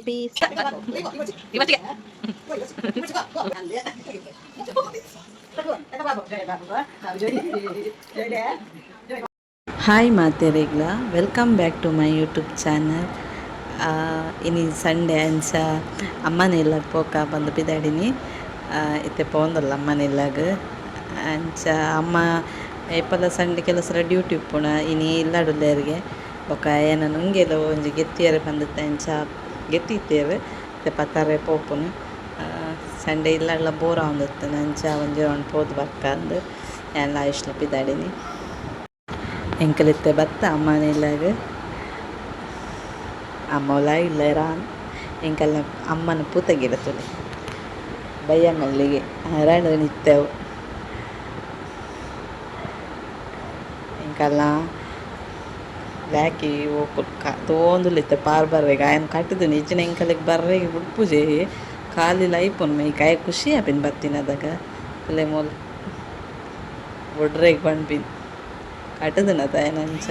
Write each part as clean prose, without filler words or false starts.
Piece. Hi ಮಾತೆರೆಗ್ಲ, welcome back to my YouTube channel. ಇನಿ Sunday, ಅಂಚ ಅಮ್ಮನ ಇಲ್ಲಗ್ ಪೋಕ ಬಂದು ಪಿದಾಡಿನಿ. ಇತ್ತೆ ಪೋಂದಲ್ಲ ಅಮ್ಮನ ಇಲ್ಲಗ್. ಅಂಚ ಅಮ್ಮ ಏಪಲ ಸಂಡೆ ಕೆಲಸರ ಡ್ಯೂಟಿ ಉಪ್ಪುಣ, ಇನಿ ಇಲ್ಲಡುಲ್ಲೆರ್ಗೆ. ಬೊಕ ಏನ ನುಂಗೆಲ ಒಂಜಿ ಗೆತ್ತಿಯರೆ ಬಂದಿತ್ತೆ, ಅಂಚ ಗೆತ್ತಿತ್ತೇರು. ಇತ್ತೆ ಪತ್ತಾರೆ ಪೋಪುನು. ಸಂಡೆ ಇಲ್ಲಡ್ಲ ಬೋರ್ ಆವೊಂದಿತ್ತುಂಡು, ಅಂಚ ಒಂಜಿ ರೌಂಡ್ ಪೋದು ಬರ್ಕಂದು ಯಾನ್ಲ ಆಯುಷ್ಲ ಪಿದಾಡಿನಿ. ಎಂಕುಲು ಇತ್ತೆ ಬತ್ತ ಅಮ್ಮನ ಇಲ್ಲಗ್. ಅಮ್ಮಲ ಇಲ್ಲೆರಾ. ಎಂಕಲ್ನ ಅಮ್ಮನ ಪೂತ ಗಿಡ ತೂಲೆ, ಬಯ್ಯ ಮಲ್ಲಿಗೆ ಅರಳುಂಡು ಇತ್ತೆ ಅವು. ಎಂಕಲ್ನ ಲ್ಯಾಕಿ ತೋಂದುಲ್ಲ ಇತ್ತೆ ಪಾರ್ ಬರ್ರೆಗ್. ಆಯನ್ ಕಟ್ಟುದಿನಿ ಇಜ್ಜಿಂಡ ಎಂಕಲೆಗ್ ಬರ್ರೆಗ್ ಬುಡ್ಪುಜೆ. ಖಾಲಿ ಲೈಪುನು ಮೈಕ್ ಆಯೆ ಖುಷಿ ಆಪಿನ ಬತ್ತಿನದಗ. ತೂಲೆ ಮೋಲು ಬುಡ್ರೆಗ್ ಪನ್ಪಿನಿ, ಕಟ್ಟುದಿನತ ಆಯನ್ ಅಂಚ.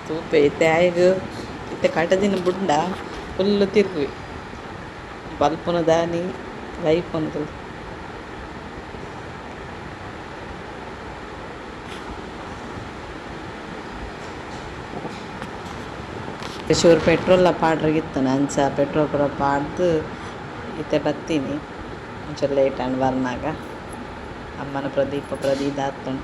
ತೂಪೆ ಇತ್ತೆ ಆಯಗ್. ಇತ್ತೆ ಕಟದಿನ ಬುಡ್ಂಡ ಫುಲ್ಲ್ ತಿರ್ಗುವೆ. ಬಲ್ಪುನ ದಾನಿ ಲೈಪುನು ತೂಲೆ. ಚೂರು ಪೆಟ್ರೋಲ್ಲ ಪಾಡ್ರೆಗಿತ್ತನ, ಅಂಚ ಪೆಟ್ರೋಲ್ ಪೂರ ಪಾಡ್ದ್ ಇತ್ತೆ ಬತ್ತೀನಿ. ಒಂಚೂರು ಲೇಟ್ ಆಂಡ್ ಬರ್ನಾಗ. ಅಮ್ಮನ ಪ್ರದೀಪ ಪ್ರದೀದ ಆತುಂಡು.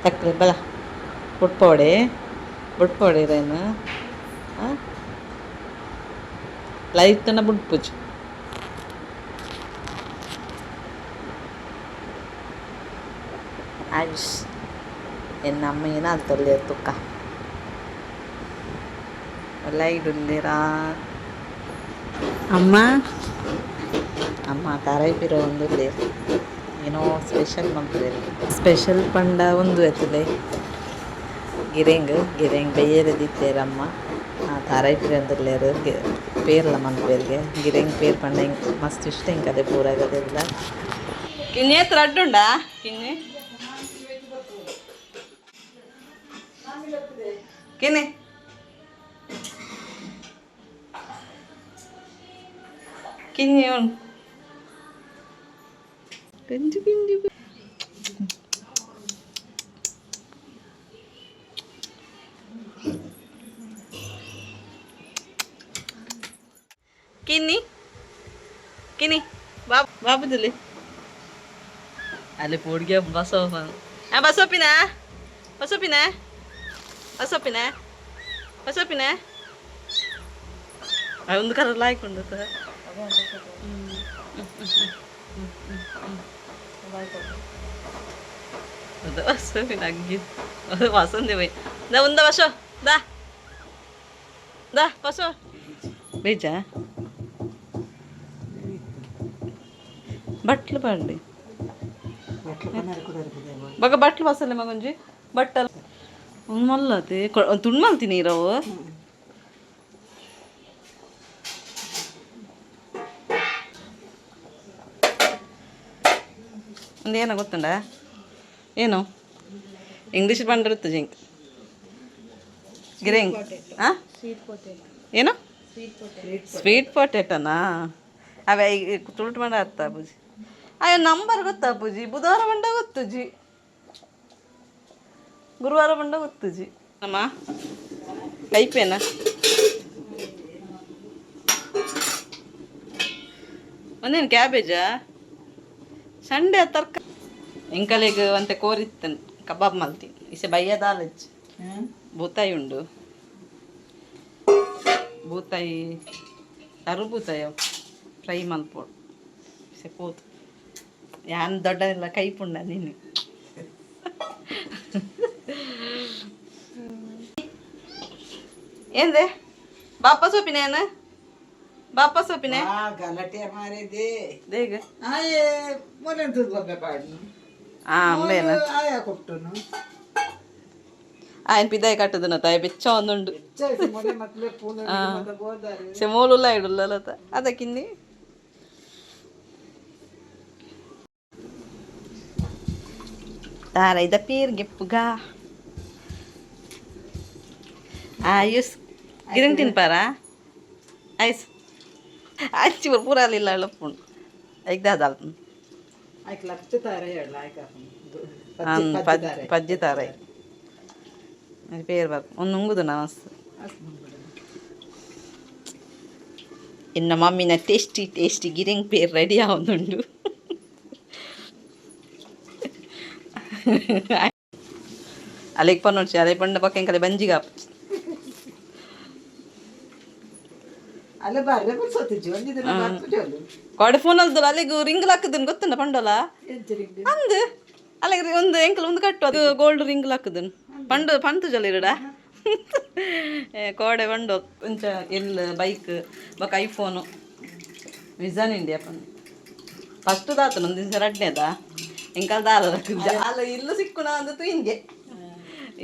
ತಕ್ಲೆ ಬಲ ಬುಡ್ಪೋಡೆ ಬುಡ್ಪೋಡೆ ಇರೇನು ಲೈತನ ಬುಡ್ಪುಜಿ. ಆಯುಷ್ ಎನ್ನ ಅಮ್ಮ ಏನಾಲ್ತೊಲ್ಲೆರ್ ತುಕ್ಕ ಲೈಟ್ ಉಲ್ಲೆರಾ. ಅಮ್ಮ ಅಮ್ಮ ತಾರಾಯಿ ಪಿರ ಉಲ್ಲೆರ್, ಏನೋ ಸ್ಪೆಷಲ್ ಮಲ್ಪುವೆರ್. ಸ್ಪೆಷಲ್ ಪಂಡ ಉಂದು ಎತ್ತುಲೆ ಗಿರೆಂಗ್ ಗಿರೆಂಗ್ ಬೇಯ್ಯೆರೆ ದೀತೆರ್ ಅಮ್ಮ. ತಾರಾಯಿ ಪಿರೊಂದುಲ್ಲೆರ್, ಪೇರ್ಲ ಮನ್ಪುವೆರ್ಗೆ. ಗಿರೆಂಗ್ ಪೇರ್ ಪಂಡ ಎಂಕ್ ಮಸ್ತ್ ಇಷ್ಟ, ಎಂಕ್ ಅದೇ ಪೂರ ಗದೆಲ್ಲ. ಕಿನ್ನಿ ರಡ್ಡ್ ಉಂಡಾ ಕಿನ್ನಿ? ಕಿನ್ನಿ ಕಿನ್ನಿ ಉಂಡು ಕಂಜು ಕಂಜು. ಕಿನ್ನಿ ಕಿನ್ನಿ ಬಾಬು ಬಾಬುದಲ್ಲಿ ಅಲ್ಲಿ ಪೋಡಿಗೆ ಬಸವ. ಆ ಬಸೋಪಿನ ಬಸೋಪಿನ ಬಸೋಪಿನ ಬಸೋಪಿನ ಒಂದು ಕಲರ್ ಲಾಯ್ಕ್ ಉಂಡು. ಬಸೋಪಿನ ಅಗ್ಗಿ ವಸಂತಿ ಬೈ ದಾ ಉಂದ ಬಸೋ ದಾ ದಾ ಬಸೋ ಬೇಜ ಬಟ್ಲು ಪಾಡ್ಲಿ ಬಗ ಬಟ್ಲು ಬಸಲೆ ಮಗೊಂಜಿ ಬಟ್ಟಲ್ ಒಂದು ಮಲ್ಲತೆ ತುಂಡು ಮಲ್ತೀನಿ ರವು. ಒಂದು ಏನೋ ಗೊತ್ತುಂಡ? ಏನು ಇಂಗ್ಲೀಷ್ ಬಂದಿರುತ್ತೆ ಜಿಂಕ್ ಗಿರಿಂಗ್ ಹಾಂ ಏನು ಸ್ವೀಟ್ ಪೊಟೆಟೋನಾ? ಅವೇ ತುಳುಟು ಮಾಡ ಅತ್ತ ಬುಜಿ. ಅಯ್ಯೋ, ನಂಬರ್ ಗೊತ್ತಾ ಪೂಜಿ? ಬುಧವಾರ ಬಂಡ ಗೊತ್ತುಜಿ, ಗುರುವಾರ ಬಂಡ ಗೊತ್ತುಜಿ. ಅಮ್ಮ ಕೈಪೇನ ಒಂದೇನು ಕ್ಯಾಬೇಜಾ? ಸಂಡೆ ತರ್ಕ ಎಂಕಲೆಗ್ ಒಂತೆ ಕೋರಿತ್ತನ್ ಕಬಾಬ್ ಮಲ್ತಿ. ಇಸೆ ಬಯ್ಯ ದಾಲಜ್ಜಿ ಬೂತಾಯಿ ಉಂಡು, ಬೂತಾಯಿ ತರು ಬೂತಾಯಿ ಫ್ರೈ ಮಲ್ಪೊಡು. ಇಸೆ ಪೋತು ಯಾನ್ ದೊಡ್ಡ ಕೈಪುಂಡ ನೀನು. ఏందే ಬಾಪ ಸೋಪಿನೇನ? ಬಾಪ ಸೋಪಿನೆ. ಗಲಾಟೆ ಮಾರಿದೆ. ದೇಗ. ಆಯೆ ಮೊನ್ನೆ ಬೊಂಬೆ ಪಾಡ್ನು. ಆ ಅಂಬೇನ. ಆಯ ಕೊಟ್ಟುನು. ఆయన ಪಿದಾಯಿ ಕಟ್ಟದನ ತಾಯಿ ಬೆಚ್ಚ ಒಂದುಂಡು. ಮೊನ್ನೆ ಮಕ್ಳು ಪೂನ ಬೋದಾರೆ. ಸೆ ಮೋಲುಲ್ಲ ಇಡುಲ್ಲತ ಅದಕ್ಕಿನ್ನಿ. ತಾರೈದ ಪೇರ್ಗೆಪ್ಪುಗ ಆಯುಸ್ ಗಿರಿಂಗ್ ತಿನ್ಪಾರಾ ಐಸ್ ಅಂಚಿ ಪೂರ ಇಲ್ಲ ಅಳಪುಂಡು ಐಕ್ ದಾದ. ಐಕ್ ಲಕ್ಷ ತಾರ ಹೇಳ ಐಕ್. ಪಜ್ಜಿ ಪಜ್ಜಿ ತಾರೈ ಪೇರ್ ಬರ್ಪ ಒಂದು ನುಂಗುದು ಮಸ್ತ್. ಇನ್ನು ಮಮ್ಮಿನ ಟೇಸ್ಟಿ ಟೇಸ್ಟಿ ಗಿರಿಂಗ್ ಪೇರ್ ರೆಡಿ ಆವೊಂದುಂಡು. ಅಲೆಗ್ ಪನ್ನೊಡ್ಚಿ, ಅಲೆ ಪಂಡ ಬೊಕ್ಕ ಎಂಕಲೆ ಬಂಜಿಗ್ ಆಪುಜಿ. ಅಲ್ಲ ಬರ್ರೆ ಬುರ್ಸೊತ್ತಿಜ್ಜಿ ಒಂಜಿ ದಿನ ಬರ್ಪುಜಿ. ಕೋಡೆ ಫೋನ್ ಅಲ್ದಲ್ಲ, ಅಲೆಗ್ ರಿಂಗ್ ಲಾಕುದನ್ ಗೊತ್ತುಂಡ ಪಂಡೋಲ? ಎಂಚ ರಿಂಗ್? ಅಂದ್, ಅಲೆಗ್ ಒಂದು ಎಂಕಲ್ ಒಂದು ಕಟ್ಟು, ಅದು ಗೋಲ್ಡ್ ರಿಂಗ್ ಲಾಕುದನ್ ಪಂಡು ಪಂತು ಜೊಲಿರಡ ಕೋಡೆ ಪಂಡೋ. ಒಂಚ ಎಲ್ ಬೈಕ್ ಬೊಕ ಐಫೋನು ವಿಸನ್ ಇಂಡಿಯಾ ಪಂದ್ ಫಸ್ಟ್ ದಾತನ ಒಂದು ದಿವಸ ರಡ್ನೇದ ಎಂಕಲ್ ದಾಲ ಅಲ್ಲ ಇಲ್ಲು ಸಿಕ್ಕುನ ಅಂದು ತೂಯಿಂಗೆ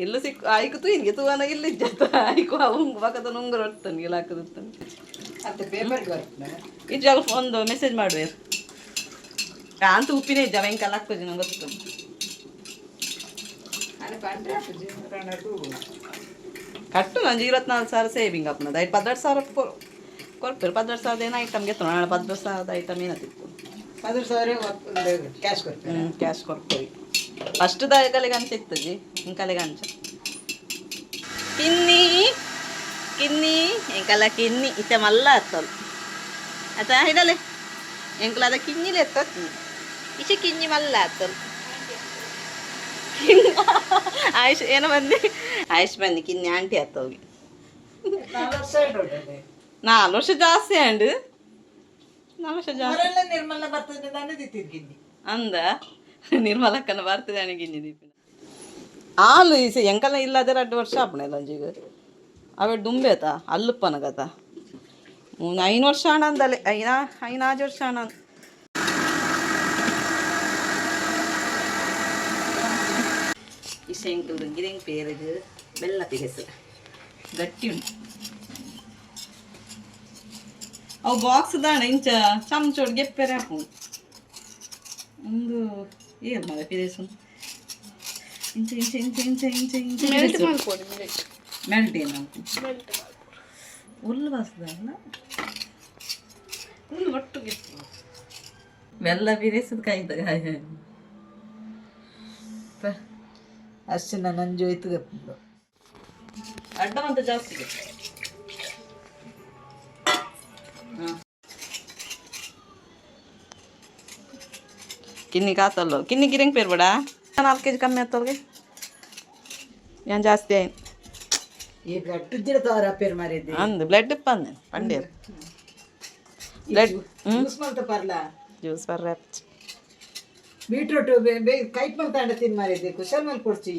ಇಲ್ಲು ಸಿಕ್ಕು ಆಯ್ಕು ತೂಯಿಂಗೆ ತೂವನ ಇಲ್ಲು ಇಜ್ಜತ್ತ ಆಯ್ಕು ಉಂಗು ಬಕದ ಉಂಗುರ ಒಟ್ಟನ್ ಇಲ್ಲ ಹಾಕುದಿತ್ತನ್. ಅತ್ತೆ ಪೇಪರ್ ಬರ್ಪುನ. ಇಜ್ಜಾಗ ಒಂದು ಮೆಸೇಜ್ ಮಾಡುವೇರು ಅಂತ ಉಪ್ಪಿನ ಇಜ್ಜ ಎಂಕಲ್ ಹಾಕೋಜಿ ನಂಗೆ ಗೊತ್ತು. ಅಲ್ಲ ಪಂಡ್ರೆ ಆಪುಜಿ ರಣಟು. ಕಟ್ಟು ನಂಜಿ 24,000 ಸೇವಿಂಗ್ ಆಪುನದ ಐಟ್ 18,000 ಕೊರ್ಪೇರು. 18,000ದ ಏನೋ ಐಟಮ್ ಗೆತ್ತು ನಾಳೆ 18,000ದ ಐಟಮ್ ಏನ ತಿಕ್ಕು. 16,000 ಕ್ಯಾಶ್ ಕೊಡ್ತಾರೆ. ಹ್ಞೂ, ಕ್ಯಾಶ್ ಕೊರ್ಪೇರಿ. ಫಸ್ಟ್ ದಾಗಲಿಗೆ ಅಂಚ ಇತ್ತಜಿ ಇಂಕಲೆಗೆ ಅಂಚ. ಕಿನ್ನಿ ಕಿನ್ನಿ ಎಂಕಲ ಕಿನ್ನಿ ಇತ್ತೆ ಮಲ್ಲ ಅತ್ತಲ್ ಅತ್ತ ಹಿಡಲೆ ಎಂಕಲ ಅದ ಕಿನ್ನಿಲೆ ಎತ್ತತ್ತಿ ಇಚೆ ಕಿನ್ನಿ ಮಲ್ಲ ಅತ್ತಲ್. ಆಯುಷ್ ಏನೋ ಬಂದು ಆಯುಷ್ ಬಂದು ಕಿನ್ನಿ ಆಂಟಿ ಅತ್ತೋಗಿ. 4 ವರ್ಷ ಉಂಟು. 4 ವರ್ಷ ಜಾಸ್ತಿ ಆಂಡ್ 4 ವರ್ಷ ಜಾಸ್ತಿ. ಮೊರಲ್ಲ ನಿರ್ಮಲ ಬರ್ತದೆ ನಾನು ದಿತ್ತಿರ್ಗಿನ್ನಿ. ಅಂದ ನಿರ್ಮಲಕ್ಕನ ಬರ್ತದೆ ಗಿನ್ನಿ ದೀಪಿನ ಆಲು ಈಸ ಎಂಕಲ್ನ ಇಲ್ಲದೆ 2 ವರ್ಷ ಆಪುಣೆ ಲಂಜಿಗ್ ಅವೆ ದುಂಬೇತ ಅಲ್ಲುಪ್ಪನ ಕಥ 5 ವರ್ಷ ಆಣ ಅಂದಲೆ ಐನಾ ಐನಾಜ್ ವರ್ಷ ಆಣ. ಇಶೆಂಕಲ್ ಗಿರಿಂಗ್ ಪೇರುಗು ಬೆಲ್ಲ ಪಿಗೆಸು ಗಟ್ಟಿ ಉಂಟು. ಅವು ಬಾಕ್ಸ್ ದಾಣ ಇಂಚ ಚಮಚೋಡು ಗೆಪ್ಪೆರೆ ಹಾಪುಂಡು. ಒಂದು ಏರ್ ಮಗ ಪಿದೇಸು ಇಂಚ ಇಂಚ ಇಂಚ ಇಂಚ ಇಂಚ ಇಂಚ. ಮೆಲ್ಟ್ ಮಲ್ಪೊಡು ಮಿಲೆಟ್. ಮೆಲ್ಟ್ ಏನು? ಮೆಲ್ಟ್ ಮಲ್ಪೊಡು. ಹುಲ್ಲು ಬಾಸದ ಒಂದು ಒಟ್ಟು ಗೆಪ್ಪು ಬೆಲ್ಲ ಬಿರೇಸದ ಕಾಯ್ತ ಕಾಯ. ಅಷ್ಟು ನಂಜು ಹೋಯ್ತು. ಅಡ್ಡ ಅಂತ ಜಾಸ್ತಿ ಗೆಪ್ಪು. ಹಾ. ಕಿನ್ನಿ ಕಾತಲ್ಲೋ ಕಿನ್ನಿ ಗಿರಿಂಗ್ ಪೇರ್ಬೇಡ 4 ಕೆಜಿ ಕಮ್ಮಿ ಆತಲ್ಗೆ ಏನ್ ಜಾಸ್ತಿ ಆಯ್ತು. ಈ ಬ್ಲಡ್ ಉಜ್ಜಿರ ತೋರ ಪೇರ್ ಮಾರಿದ್ದೆ. ಅಂದು ಬ್ಲಡ್ ಪಂದೆ ಪಂಡೇರು ಬ್ಲಡ್. ಜ್ಯೂಸ್ ಮಲ್ತ ಪರ್ಲ. ಜ್ಯೂಸ್ ಬರ್ರೆ. ಬೀಟ್ರೂಟ್ ಕೈಟ್ ಮಲ್ತ ಅಂಡ ತಿನ್ ಮಾರಿದ್ದೆ ಕುಶಲ್ ಮಲ್ ಕೊಡ್ಚಿ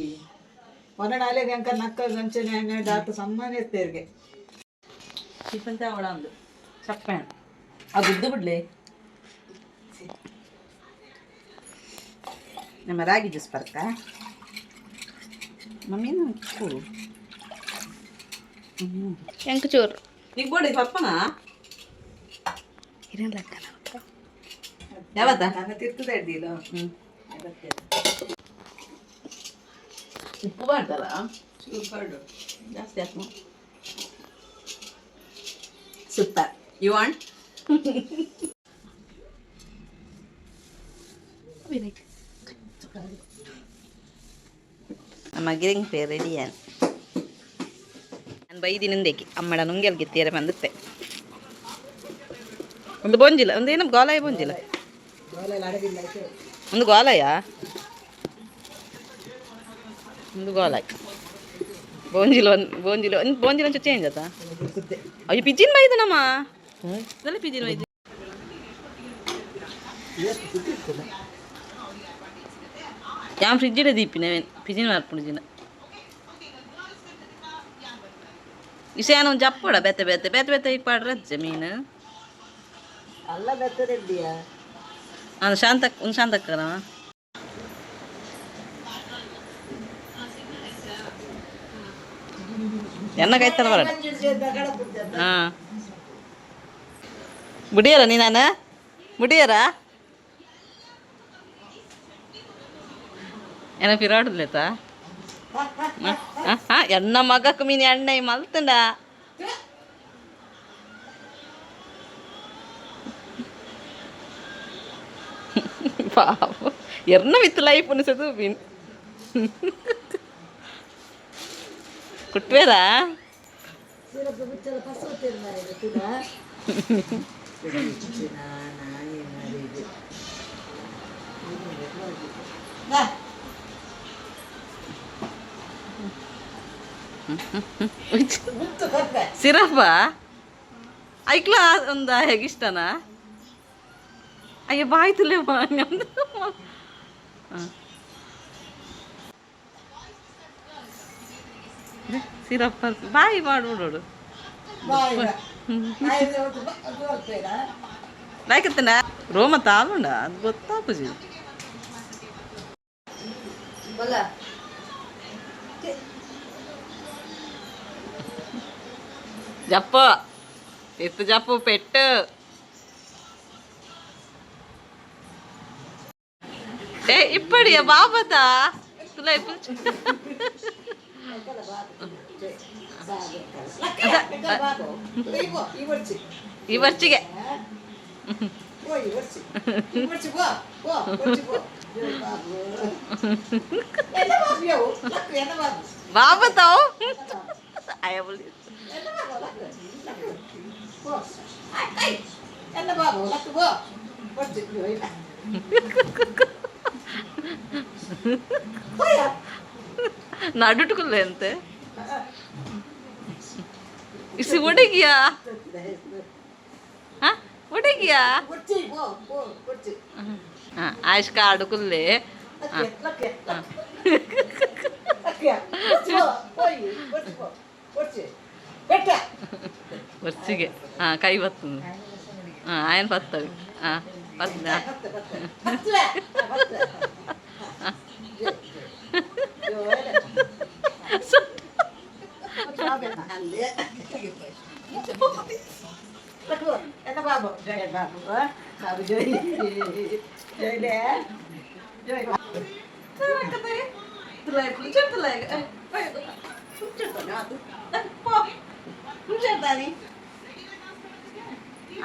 ಒನ್ನಡ ಅಲೆಗೆ ಅಂಕ ನಕ್ಕ ಗಂಚನೆ ಹಂಗ ಡಾಕ್ಟರ್ ಸಮ್ಮಾನ ಇರ್ತೇರ್ಗೆ. ಟಿಫನ್ ತಗೋಣ ಅಂದು ಚಪ್ಪೆ ಆ ಗುದ್ದು ಬಿಡ್ಲಿ. ನಮ್ಮ ರಾಗಿ ಜ್ಯೂಸ್ ಬರ್ತಾ ಮಮ್ಮಿ ಕೂಡು. ಎಂಕ್ ಚೂರು. ಈಗ ಬೋಡಿ ಪಪ್ಪನ. ಇರಲ್ಲ ಲೆಕ್ಕನ. ಯಾವತ್ತ? ನನ್ನ ತಿರ್ತದೆ ಅಡ್ಡಿಲ್ಲ. ಹ್ಞೂ, ಉಪ್ಪು ಬಾರ್ದಲ್ಲ. ಸೂಪರ್. ಜಾಸ್ತಿ ಹಾಕು. ಸೂಪರ್. You want? Right. ನಮ್ಮ ಗಿರಿಂಗ್ ಪೇ ರೆಡಿ. ನಾನು ಬೈದಿನಿಂದೇಕಿ ಅಮ್ಮಡ ನುಂಗೆಲ್ಗೆ ತೀರ ಬಂದುತ್ತೆ. ಒಂದು ಬೊಂಜಿಲ್ಲ, ಒಂದು ಏನು ಗೋಲಾಯ ಬೊಂಜಿಲ್ಲ. ಅಡಗಿಲ್ಲ ಆಯ್ತು. ಒಂದು ಗೋಲಾಯ, ಒಂದು ಗೋಲಾಯ್ ಬೋಂಜಿಲ, ಒಂದು ಬೋಂಜಿಲ, ಒಂದು ಬೋಂಜಿಲ ಒಂಚೂರು ಚೇಂಜ್ ಆತಾ. ಕುದ್ದೆ. ಅಯ್ಯೋ, ಪಿಜಿನ್ ಬೈದು ನಮ್ಮ ಇದೆಲ್ಲ ಪಿಜಿನ್ ಬೈದು. ಎಷ್ಟು ಕುದ್ದಿರ್ತದೆ. ಯಾನ್ ಫ್ರಿಜ್ಜಿಡೆ ದೀಪಿನ ಪಿಜಿನ್ ಮಾರ್ಪುಂಡು ಇಸೆ ಒಂದು ಜಪ್ಪಡ ಬೆತ್ತೆ ಬೆತ್ತೆ ಬೆತ್ತೆ ಬೆತ್ತೆ ಈಗ ಪಾಡ್ರೆ ಮೀನು. ಅಲ್ಲ ಬೆತ್ತದ ಇಡ್ಡಿಯಾ. ನಾನು ಶಾಂತ ಒಂದು ಶಾಂತಕ್ಕನ ಎನ್ನ ಕಾಯ್ತಾರ ಬರಡ. ಹಾಂ, ಬಿಡಿಯರ ನೀನಾನ ಬಿಡಿಯರ. ಏನ ಪಿರಾಡುಲೇತ ಎನ್ನ ಮಗಕ್ಕೆ ಮೀನು ಎಣ್ಣೆ ಮಲ್ತಂಡ. ಪಾಪ, ಎರ್ನ ವಿತ್ ಲೈಫ್ ಅನಿಸದು ಮೀನು ಕುಟ್ವೇರಾ? ಸಿರಪ್ ಬಿಚ್ಚಲ ಪಸೋತೇರು ಮಾರೆ ತುಲ ನಾಯಿ ಮಾರಿಗೆ. ಬಾ. ಮುತ್ತು ಕೊರ್ಪೆ. ಸಿರಪ್ಪ ಐಕ್ಲ ಒಂದ ಹೇಗಿಷ್ಟನಾ? ಅಯ್ಯ, ಬಾಯ್ತುಲೆ. ಸಿರಪ್ ಬಾಯಿ ಮಾಡ್ಬಿಡೋಡು. Boy boy ಕೊರ್ಪೇರಾ? ಲಾಯ್ಕತ್ತನ ರೋಮ ತಾಳುಂಡ, ಅದು ಗೊತ್ತಾಪುಜಿ. ಬಲ. ಜಪ್ಪ ಎತ್ತು, ಜಪ್ಪು ಪೆಟ್ಟು. ಏ ಇಪ್ಪಡಿಯ ಬಾಬತ ತುಲ. ಈ ವರ್ಷಿಗೆ. ಬಾಬತಾವ್ ಅಯ್ಯ. ನಡುಟುಕುಲ್ಲ ಅಂತೆ. ಇಸಿ ಒಡಗಿಯಾ? ಹಾ, ಒಡಗಿಯಾ? ಹಾ, ಆಯುಷ್ಕ ಅಡುಕುಲ್ಲೆ. ವರ್ಷಿಗೆ. ಹಾ, ಕೈ ಬರ್ತದೆ. ಹಾ, ಆಯನ್ ಬರ್ತವೆ. ಹಾ, ಬರ್ತದೆ. ಬಾಬು ಜಯ, ಬಾಬು ಬಾಬು, ಜೈ ಜೈ ಜೈ.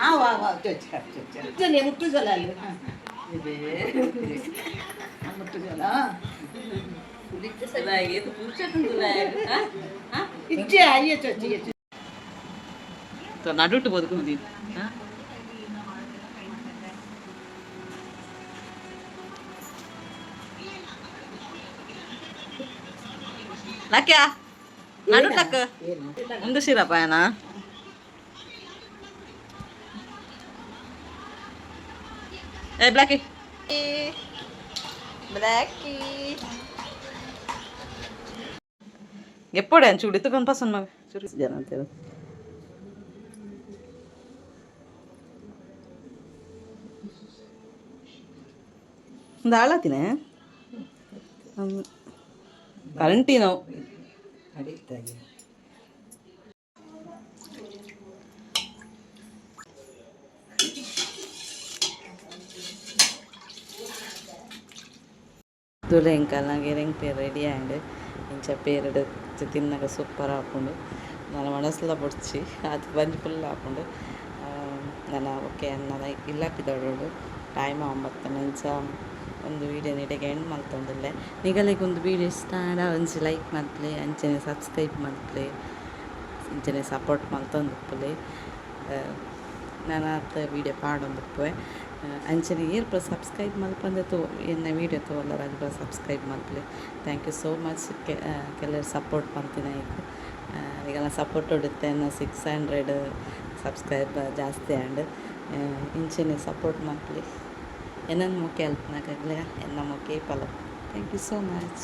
ಆ ವಾ ವಾ, ಮುಟ್ಟು ಜಲ ಅಲ್ಲಿ ಇದೆ, ಮುಟ್ಟು ಜಲ. ಇಚ್ಚೆ ಅಯ್ಯ ಚೊಚ್ಚಿ. ನಡುಟು ಬದುಕುದಿ. ಲಕ್ಯಾ, ನಡು ಲಕ್ಕ. ಒಂದು ಸಿರಪ್ಪ ಏನ? ಏ ಬ್ಲಾಕಿ, ಬ್ಲಾಕಿ, ಎಪ್ಪಡೆ ಚೂಡಿ ತಗೊಂಡು ಪಸಂದ್ ಮಗ ಚೂರು ಜನ ಅಂತೇಳಿ. ಒಂದು ಆಳಾತಿನ ಕರೆಂಟಿ ನಾವು. ಅಡಿತಾಗಿ. ತುಲೆ ಎಂಕಲ್ನಾಗ ಎಂಕ್ ಪೇರು ರೆಡಿ ಆಂಡ್. ಇಂಚ ಪೇರುಡು ತಿನ್ನಗ ಸೂಪರ್ ಆಪುಂಡು. ನನ ಮನಸ್ಲ ಬೊಡ್ಚಿ, ಅದು ಬಂಜಿ ಫುಲ್ ಆಪುಂಡು. ನನ ಓಕೆ, ನನ ಇಲ್ಲ ಪಿದಡೋಡು, ಟೈಮ್ ಆವೊಂಬತ್ತನ. ಇಂಚ ಒಂದು ವೀಡಿಯೋ ಇಡೆಗೆ ಎಂಡ್ ಮಲ್ತೊಂದುಲ್ಲೆ. ನಿಗಲೆಗ್ ಒಂದು ವೀಡಿಯೋ ಇಷ್ಟ ಆಂಡ ಒಂಜಿ ಲೈಕ್ ಮಲ್ಪುಲೆ, ಅಂಚನೆ ಸಬ್ಸ್ಕ್ರೈಬ್ ಮಲ್ಪುಲೆ, ಇಂಚನೆ ಸಪೋರ್ಟ್ ಮಲ್ತೊಂದುಪ್ಪುಲೆ. ನನಾತ್ ವೀಡಿಯೋ ಪಾಡೊಂದುಪ್ಪುವೆ. ಅಂಚನೆ ಏರ್ ಪೂರ ಸಬ್ಸ್ಕ್ರೈಬ್ ಮಲ್ಪಂದೆ ತೂ ಎನ್ನ ವೀಡಿಯೋ ತೂವೊಲ್ಲರ, ಪೂರ ಸಬ್ಸ್ಕ್ರೈಬ್ ಮಲ್ಪುಲೆ. Thank you so much ಕೆಲವೆರ್ ಸಪೋರ್ಟ್ ಮಲ್ತಿನೈಕ್. ನಿಗಲ್ನ ಸಪೋರ್ಟ್ ಇತ್ತೆ ಎನ್ನ 600 ಸಬ್ಸ್ಕ್ರೈಬ್ ಜಾಸ್ತಿ ಆಂಡ್. ಇಂಚನೆ ಸಪೋರ್ಟ್ ಮಲ್ಪುಲೆ. ಎನ್ನನ್ ಮೋಕೆ ಅಲ್ಪನಗಗ್ಲ ಎನ್ನ ಮೋಕೆ ಪಲ. Thank you so much.